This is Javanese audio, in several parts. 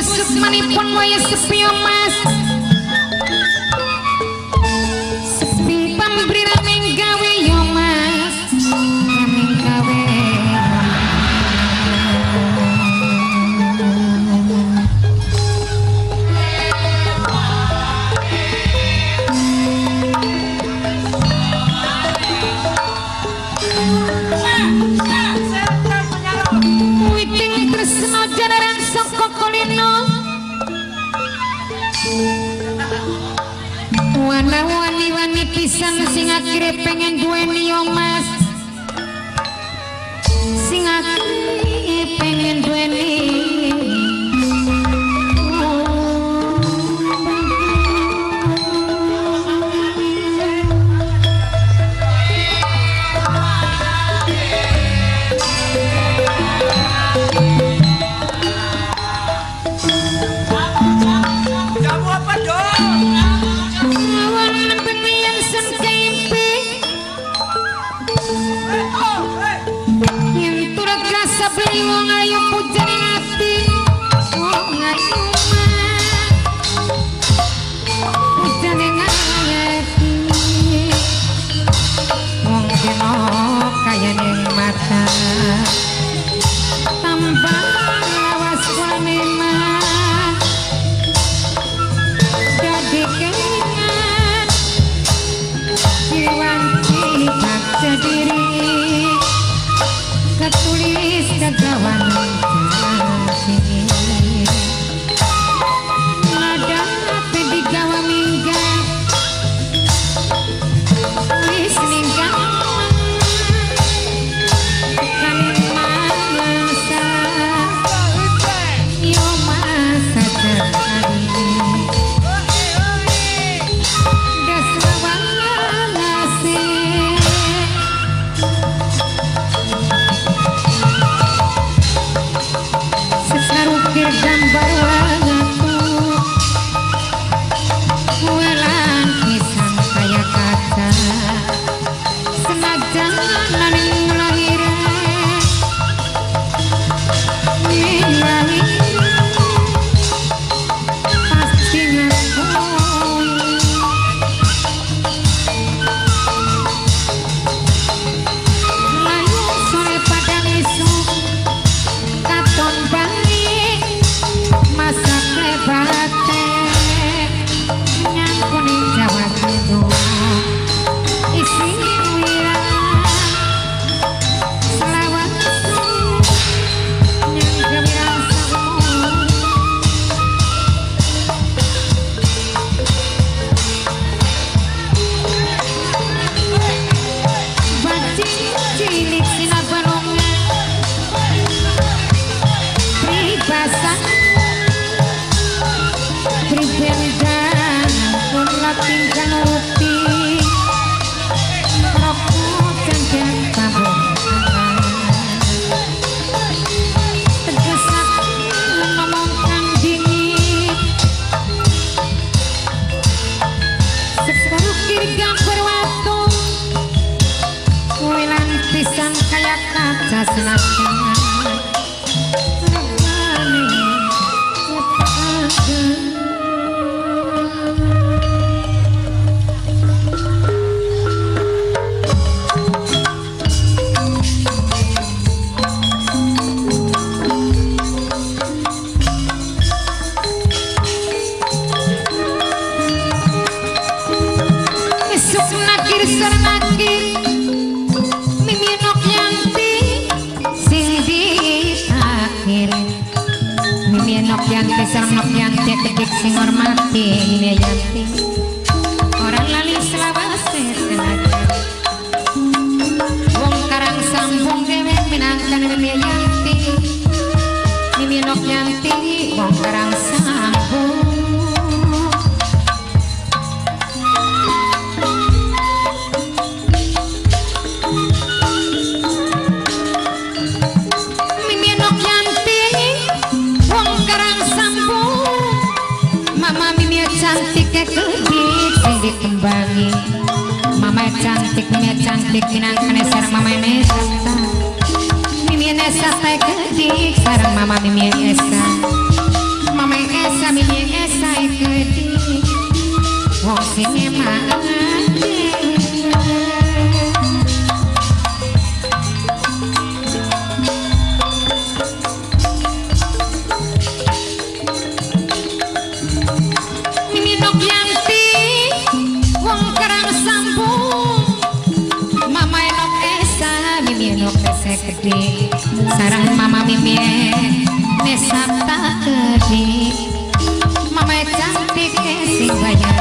Sukmanipun waya sepi mas, sepi pambri rameng gawe yo mas, rameng gawe. Witing tresno jalaran saka kulino. Wana-wani-wani pisan sing akhire pengen duweni yo mas, sing akhire pengen duweni. Beli wong ayu pujane ati, wong ayu mah pujane ati, wong deno kayane mata tambah lawas wane mah dadi kelingan diwanci bakja diri ketulis kegawan janji nada ape digawa minggat wis ninggal kami masa yo masa jadi daswawalase. Gambar aku welan pisan kaya kaca senajan naning lahir lahir pasti ngakui layu sore padang esuk katon balik masa kebate nyangkuni Jawa Kidul isi wirang Senajan sing hormati Mimi Yanti ora lali selawase senajan wong karang sambung dhewe minangkan Mimi Yanti Mimi Nok Yanti wong karang sambung. Mimi Nok Yanti wong karang sambung Mama Mimi cantik kedik sing dikembangi Mama cantik Mimi cantik minangkane sareng Mama Nesa Mimi Nesa kedik sareng Mama Mimi Esa Mama Esa Mimi Esa kedik wong sing emang. Sarang Mama Mimi Nesa tak kedik Mama cantik sing bayar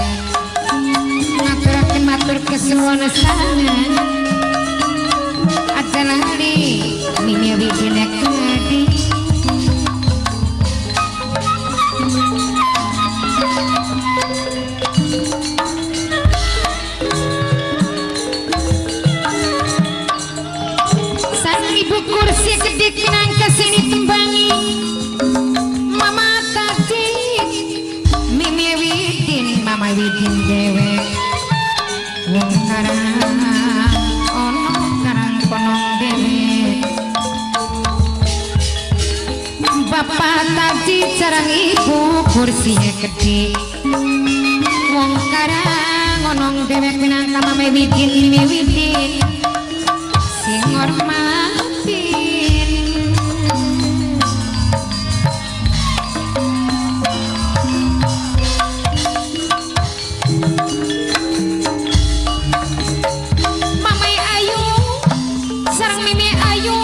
ngaturaken matur kesuwun sanget aja lali Mimi Widine kedik. Ibu kursi kedik minangka sini tembangi Mama tadi Mimi Widin Mama Widin dewek wong karang ono karang konong dewek bapak tadi sareng ibu kursi kedik wong karang onong dewek minangka Mama Widin Mimi Widin sing hormatin. Mama Ayu sareng Mimi Ayu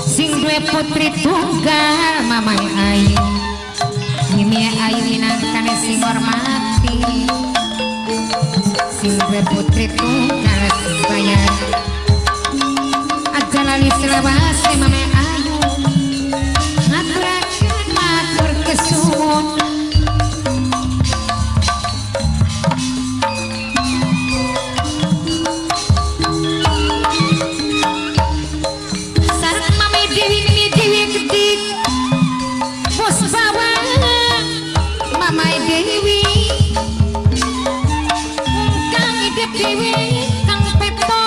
sing duwe putri tunggal Mama Ayu Mimi Ayu minangkane sing hormati sing duwe putri tunggal sing bayar aja lali selawase Mama Ayu ngaturaken matur kesuwun. Sareng Mama Dewi Mimi Dewi kedik bos bawa Mama Dewi kang idep dewe kang peto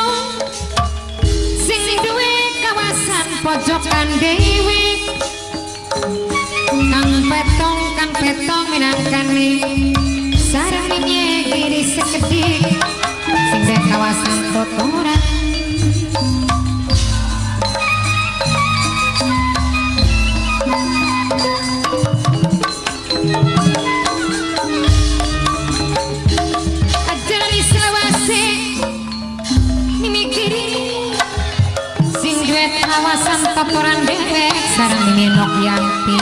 sing duwe kawasan pojokan dewe kang petong minangkane sareng Mimi kiri sekedik sing duwe kawasan kotoran. Aja lali selawase Mimi kiri sing duwe kawasan kotoran dewek sareng Mimi Nok Yanti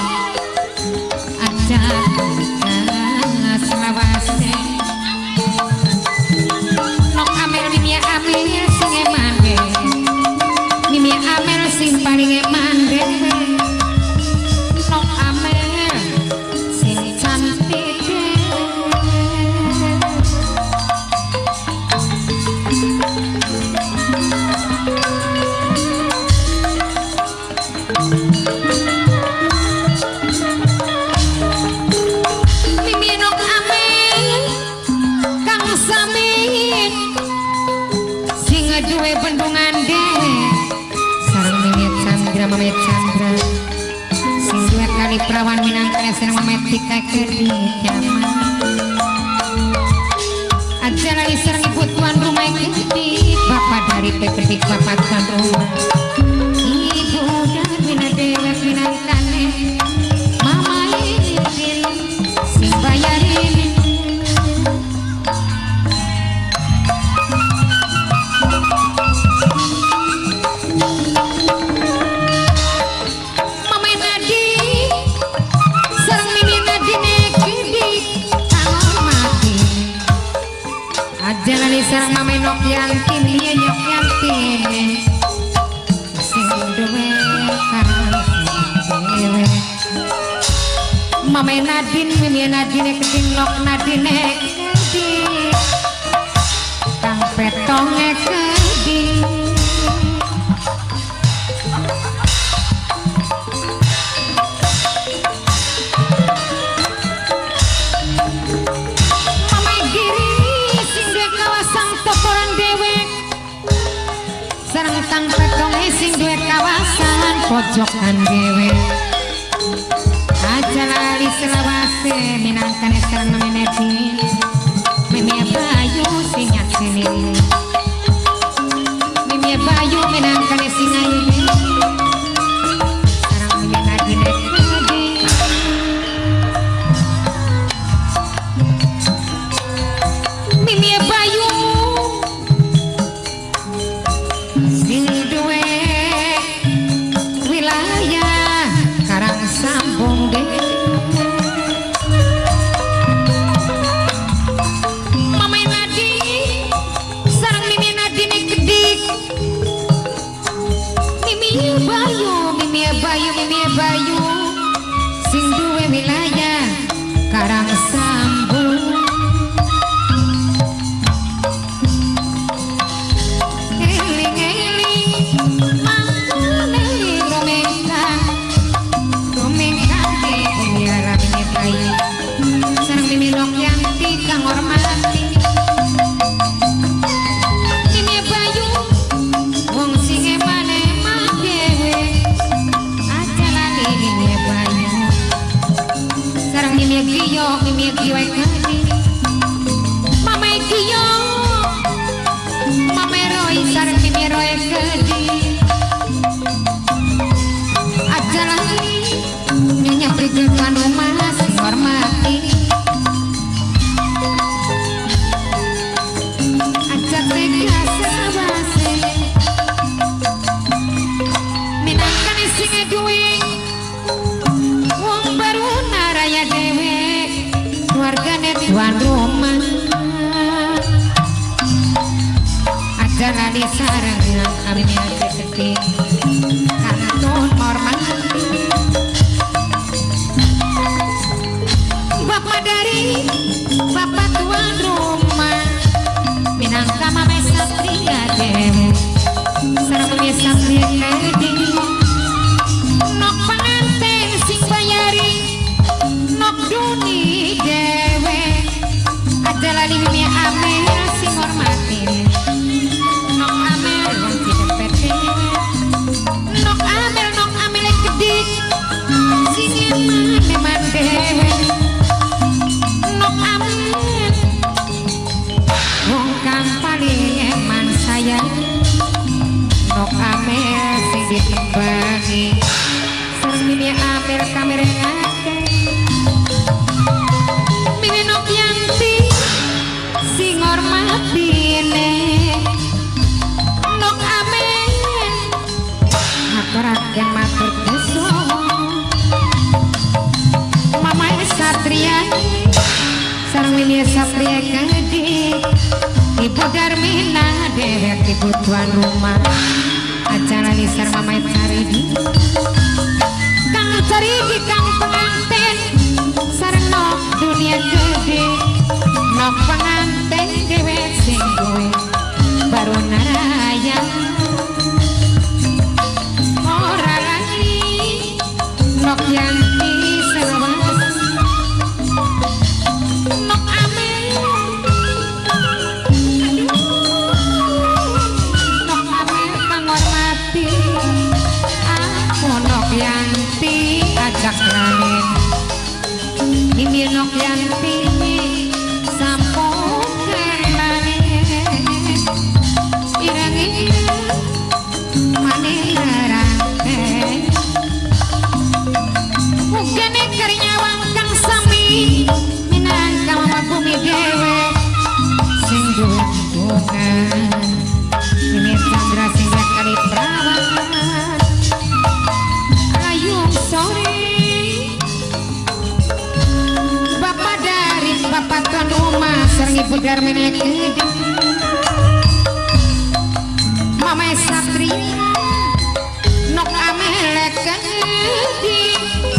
aja selawase Nok Amel Mimi Amel sing eman Mimi Amel sing paling eman dewek Nok Amel sing cantik dewek. Mimi Nok Amel kang samin sing duwe bendungan dewek sareng Mimi Chandra Mame Chandra sing duwe kali prawan minangkane sareng Mame Tika Kedi Kiaman. Aja lali sareng ibu tuan rumah iki bapak dari Kedik bapak tuan rumah ibu Darmina dewek minangkane Mama Idin sing bayarin. Mama Nadi sareng Mimi Nadine Kedik kang mati. Aja lali sareng Mama Nok Yanti Mimi Nok Yanti sing duwe dhewe. Mama Nadine Mimi Nadine Kedik Nok Nadine Kedik kang petonge Kedik. Mama Giri sing duwe kawasan toporan dewek sareng kang petonge sing duwe kawasan pojokan dewek. Aja lali selawase minangkane sareng Mame Nadine Mimi Bayu sing nyakseni Mimi Bayu minangkane sing ayu sareng Mimi Nadine Kedik. Mimi Bayu sing duwe wilayah Karang Sambung dhewe. Mama Nadine sareng Mimi Nadine Kedik Mimi Bayu Mimi Bayu Mimi Bayu sing duwe wilayah Karang Sambung. Eling-eling mangkane rumengkang rumengkang di Mimi Bayu sareng Mimi Nok Yanti kang hormati Mimi Bayu wong sing emane-eman dhewe. Aja lali Mimi Bayu sareng Mimi Giyo Mimi Giyo Kedik Mama Giyo Mama Roy sareng Mimi Roy Kedik. Aja lali nyonya prigel tuan rumah sing hormati. Aja tega selawase minangkane sing duwe wong baruna raya dhewe keluargane tuan rumah. Aja lali sareng kami Kedik kantun hormati bapak dari bapak tuan rumah minangka Mame Satria dhewe sareng Mame Satria Kedik. Nok pengantin sing bayari nok duni dhewe. Aja lali Mimi Amel sing hormati Nok Amel wong Cidepet dhewe. Nok Amel Nok Amel Kedik sing eman-eman dhewe. Nok Amel wong kang paling eman sayang Nok Amel sing ditimbangi sareng Mimi Amel kamerengake Mimi Nok Yanti sing hormatine Nok Amel ngaturaken matur kesuwun Mama Satria sareng Mimi Satria Kedik Ibu Darmina dewek ibu tuan rumah. Aja lali sareng Mama Caridi kang Caridi kang pengantin sareng nok dunia gede nok pengantin dewek sing duwe baru naraya ora lali nok Yanti selawas nok Amel aduh nok Amel kang hormati. Ibu Darmina kedik Mama Satria nok amelek kedik.